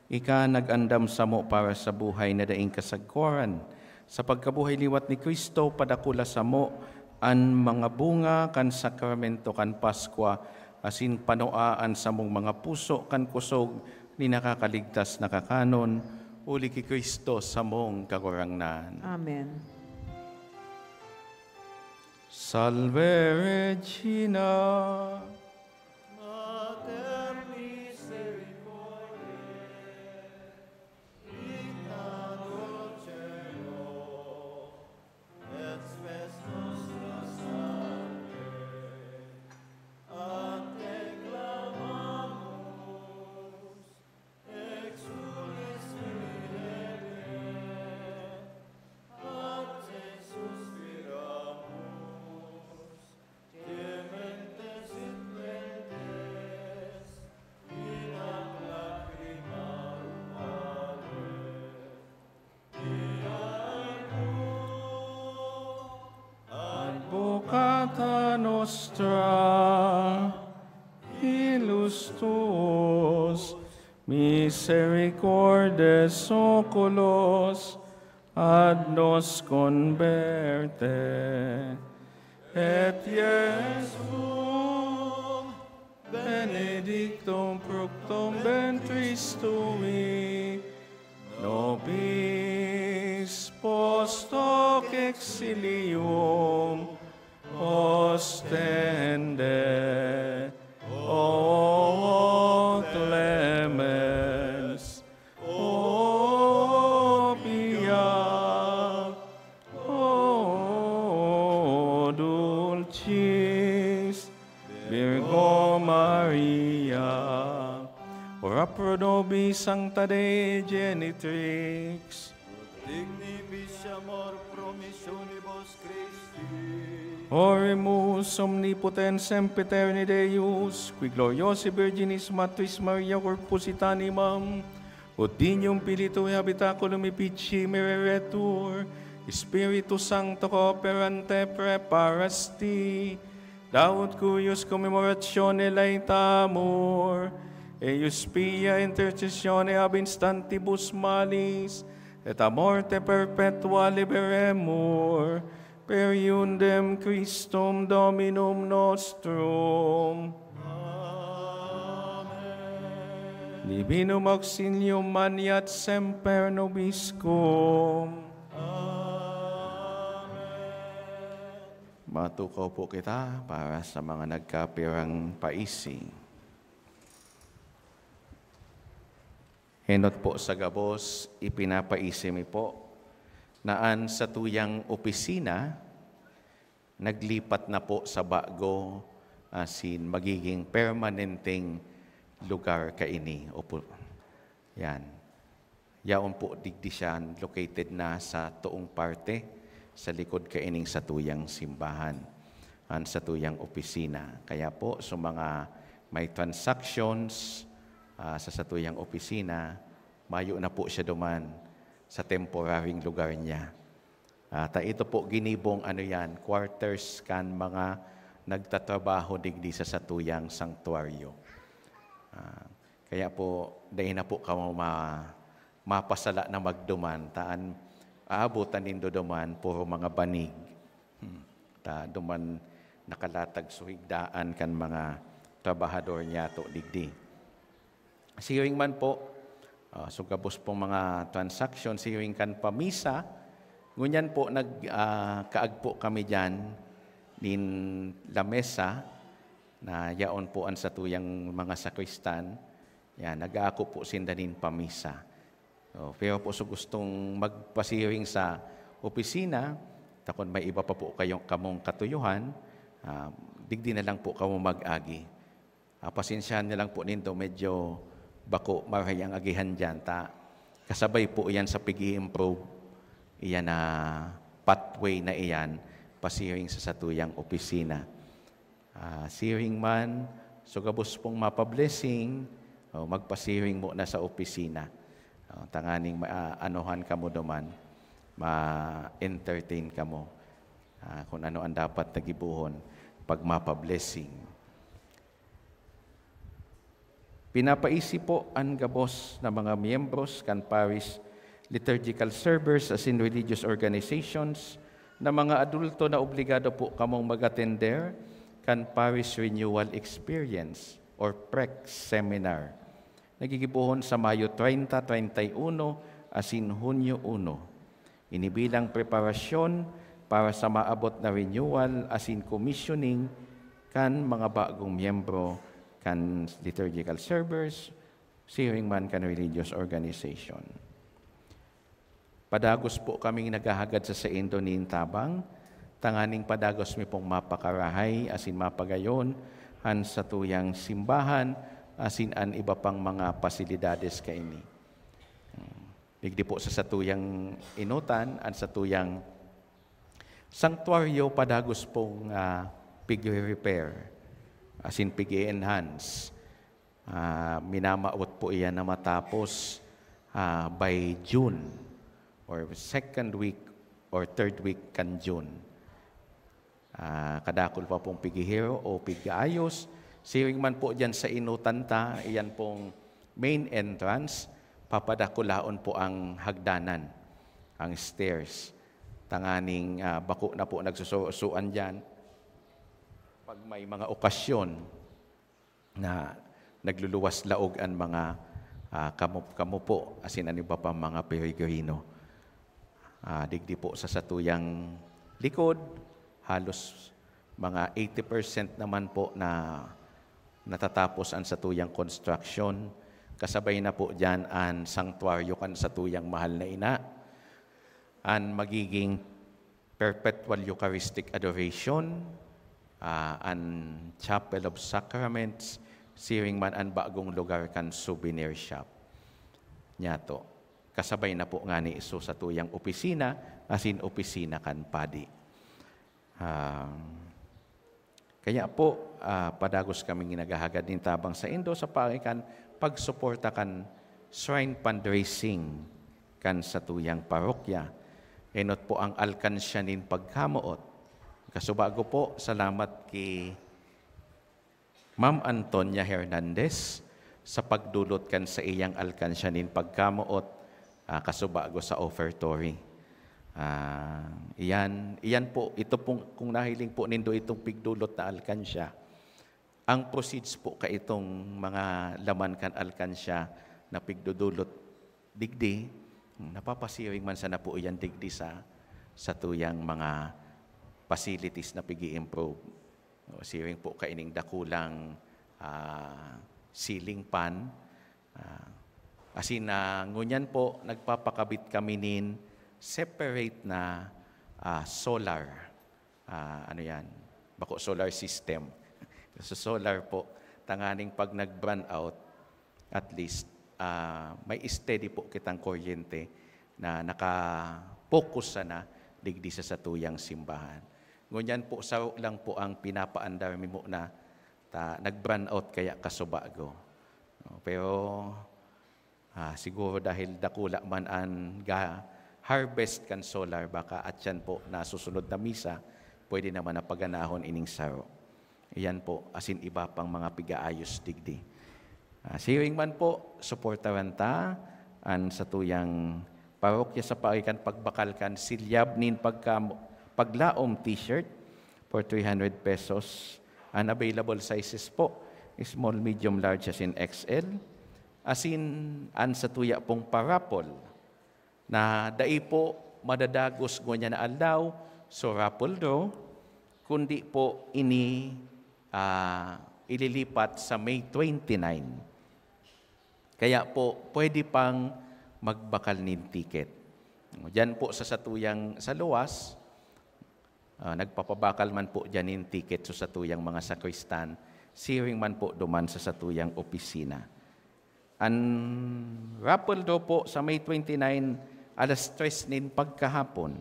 ika nag-andam samo para sa buhay na daing kasagkoran. Sa pagkabuhay liwat ni Cristo, padakula samo an mga bunga kan sakramento kan Paskwa, asin panua an samong mga puso kan kusog ni nakakaligtas na kakanon, huli ki Cristo samong Kagurangnan. Amen. Salve Regina. Mater misericordiae, dicta dulcedo, et spes nostra salve, a te clamamus, exsules mihi laedae, a te suspiramus, gementes et laentes, in ac lacrimarum valle. Advocata nostra, ilus tuus, misericordes oculos, ad nos converte. Et Iesum benedictum fructum ventris tui, nobis post hoc exilium ostende. O clemens, o pia, O dulcis Virgo Maria, ora pro nobis Sancta Dei Genitrix, ut digni bis amor promissionibus Christi. Oremus, Omnipotens Sempiterni Deus, qui gloriosae Virginis Matris Maria corpus et animam, ut Dignum Filii Tui habitaculum efficere retur, Spiritu Sancto cooperante praeparasti, daut cuius commemoratione laetamur, eius pia intercessione ab instantibus malis, et a morte perpetua liberemur, per eundem Christum Dominum nostrum. Amen. Divinum auxilium maneat semper nobiscum. Amen. Matukaw po kita para sa mga nagkapirang paisi. Enot po sa gabos, ipinapaisi mi po na an satuyang opisina naglipat na po sa bago asin magiging permanenteng lugar kaini. Opo. Yan. Yaon po digdi siya located na sa toong parte, sa likod kaining satuyang simbahan, an satuyang opisina. Kaya po, sa mga may transactions, ah, sa satuyang opisina, mayo na po siya duman sa temporaryong lugar niya. Ah, ta ito po ginibong, ano yan, quarters kan mga nagtatrabaho digdi sa satuyang sanktuaryo. Ah, kaya po, dai na po kamo ma-, mapasala na magduman, ta an aabotan nindo duman, puro mga banig. Hmm. Ta duman nakalatag suhigdaan kan mga trabahador niyato digdi. Siring man po, ah, so gabos pong mga transaction, siring kan pamisa, ngunyan po nag, ah, kaagpo kami diyan nin lamesa na yaon po an satuyang mga sakristan. Yan, nag-aako po sinda nin pamisa. So, pero po, so gustong magpasiring sa opisina, ta kun may iba pa po kayong, kamong katuyuhan, ah, digdi na lang po kamo mag-agi. Ah, pasensyahan na lang po nindo, medyo bako marahay ang agihan diyan, ta kasabay po iyan sa pag-i-improve, iyan na pathway na iyan, pasiring sa satuyang opisina. Ah, siring man, so gabos pong mapa-blessing, o, magpasiring mo na sa opisina. O, tanganing ma-, anuhan kamo duman, ma-entertain kamo. Ah, kung ano ang dapat na gibohon pag mapa-blessing. Pinapaisi po an gabos na mga miyembros kan parish liturgical servers asin religious organizations na mga adulto na obligado po kamong mag-atender kan Parish Renewal Experience or PREX Seminar, na gigibohon sa Mayo treinta, treinta y uno asin Hunyo uno. Ini bilang preparasyon para sa maabot na renewal asin commissioning kan mga bagong miyembro kan liturgical servers, siring man kan religious organization. Padagos po kaming naghahagad sa saindo nin tabang, tanganing padagos mi pong mapakarahay asin mapagayon an satuyang simbahan asin an iba pang mga pasilidades kaini. Hmm. Digdi po sa satuyang enotan, an satuyang sanktuaryo padagos pong, ah, pigre-repair, asin pig-e-enhance. Ah, minamawot po iyan na matapos, ah, by June or second week or third week kan June. Ah, kadakul pa pong pighihiro o pig-aayos. Siring man po diyan sa enotan ta, iyan pong main entrance, papadakulaon po ang hagdanan, ang stairs. Tanganing, ah, bako na po nagsusuroan diyan. Pag may mga okasyon, na nagluluwas laog an mga, ah, kamo-, kamupo asin an iba pang mga peregrino. Ah, digdi po sa satuyang likod, halos mga eighty percent naman po na natatapos an satuyang construction. Kasabay na po diyan an sanktuaryo kan satuyang mahal na ina, an magiging Perpetual Eucharistic Adoration, ah, an Chapel of Sacraments, siring man an bagong lugar kan souvenir shop. Nyato, kasabay na po ngani iso satuyang opisina, asin opisina kan padi. Ah, Kaya po, ah, padagos kaming naghahagad nin tabang saindo sa paagi kan pagsuporta kan shrine fundraising kan satuyang parokya. Enot po ang alkansya nin pagkamoot. Kasubago po, salamat ki Ma'am Antonia Hernandez sa pagdulot kan saiyang alkansya nin pagkamoot, ah, kasubago sa offertory. Ah, iyan, iyan po, ito pong, kung nahiling po nindo itong pigdulot na alkansya, ang proceeds po kaitong mga laman kan alkansya na pigdudulot digdi, napapasiring man sana po iyan digdi sa, sa tuyang mga facilities na pig-i-improve. O, siring po kaining dakulang, ah, ceiling fan. Ah, asin, ah, ngunyan po, nagpapakabit kami nin separate na, ah, solar, ah, ano yan, bako solar system. So, solar po, tanganing pag nag-brownout, at least, Ah, may steady po kitang kuryente na naka-focus sana digdi sa satuyang simbahan. Ngunyan po, saro lang po ang pinapaandar mi muna, ta nag-brownout kaya kasubago. No, pero, ah, siguro dahil dakula man an ga-harvest kan solar, baka atyan po na susunod na misa, pwede naman na paganahon ining saro. Iyan po, asin iba pang mga pigaayos digdi. Ah, siring man po, suportaran ta an satuyang parokya sa paagi kan pagbakal kan silyab nin pagka-, paglaom t-shirt for three hundred pesos. An available sizes po, small, medium, large, asin X L. Asin an satuya pong parapol na dai po madadagos ngunyan na aldaw, so raffle draw, kundi po ini, ah, ililipat sa May twenty-nine. Kaya po, pwede pang magbakal nin ticket. Diyan po sa satuyang, sa luwas, ah, nagpapabakal man po diyan nin ticket sa satuyang mga sakristan, siring man po duman sa satuyang opisina. An raffle draw po sa May twenty-nine, alas tres nin pagkahapon.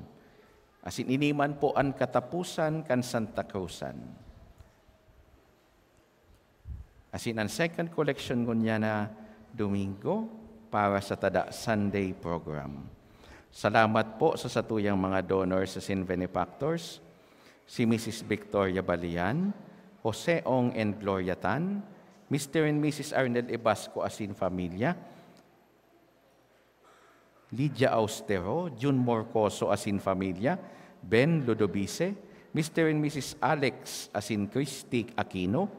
Asin ini man po an katapusan kan Santa Cruzan. Asin an second collection ngunyan na Domingo para sa tada Sunday program. Salamat po sa satuyang mga donors asin benefactors, si Missus Victoria Balian, Jose Ong and Gloria Tan, Mister and Missus Arnel Ibasco asin pamilya, Lydia Austero, Jun Morcoso asin pamilya, Ben Ludovice, Mister and Missus Alex asin Christy Aquino,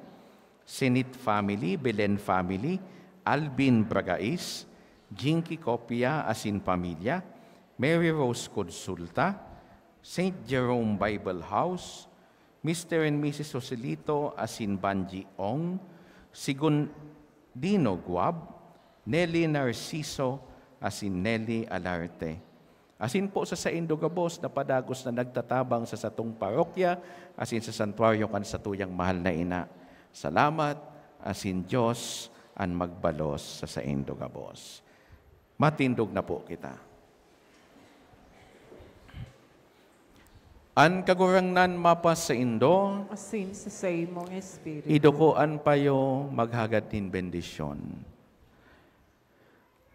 Senit family, Belen family, Alvin Bragais, Jinky Copia asin pamilya, Mary Rose Consulta, Saint Jerome Bible House, Mister and Missus Joselito asin Banji Ong, Segundino Guab, Nelly Narciso asin Nelly Alarte. Asin po sa saindo gabos na padagos na nagtatabang sa satong parokya asin sa santuaryo kan satuyang mahal na ina. Salamat, asin Dios an magbalos sa saindo gabos. Matindog na po kita. An Kagurangnan mapasaindo. Asin sa saimong espiritu. Iduko an payo, maghagad nin bendisyon.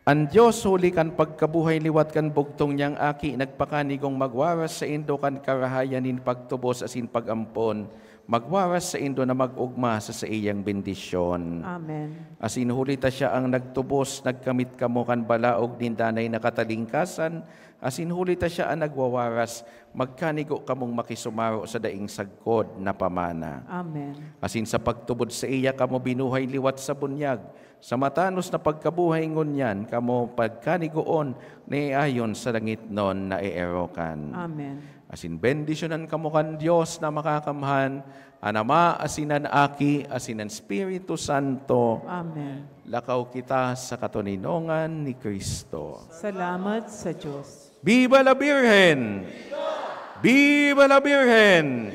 An Dios, huli kan pagkabuhay liwat kan bugtong niyang Aki, nagpakanigong magwaras saindo kan karahayan nin pagtubos asin pag-ampon, magwaras saindo na mag-ogma sa saiyang bendisyon. Amen. Asin huli ta siya an nagtubos, nagkamit kamo kan balaog nin danay na katalingkasan, asin huli ta siya an nagwawaras, magkanigo kamong makisumaro sa daing sagkod na pamana. Amen. Asin sa pagtubod saiya kamo binuhay liwat sa bunyag, sa matanos na pagkabuhay ngunyan kamo pagkanigoon na iayon sa langitnon na eerokan. Amen. Asin bendisyonan kamo kan Dios na Makakamhan, an Ama, asin an Aki, asin an Espiritu Santo. Amen. Lakaw kita sa katoninongan ni Cristo. Salamat sa Dios. Viva la Virgen! Viva la Virgen!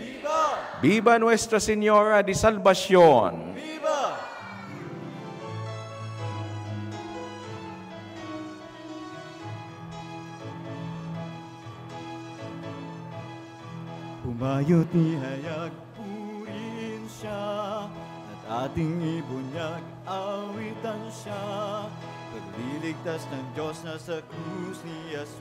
Viva Nuestra Señora de Salvacion! Viva! Humayo, ihayag purihin siya, at ating ibunyag awitan siya. Pagliligtas ng Diyos na sa krus ni Jesus,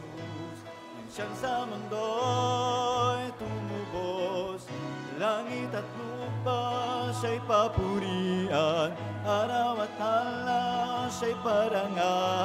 nang siyang sa mundo'y tumubos. Langit at lupa siya'y papurian, araw at halang siya'y parangalan.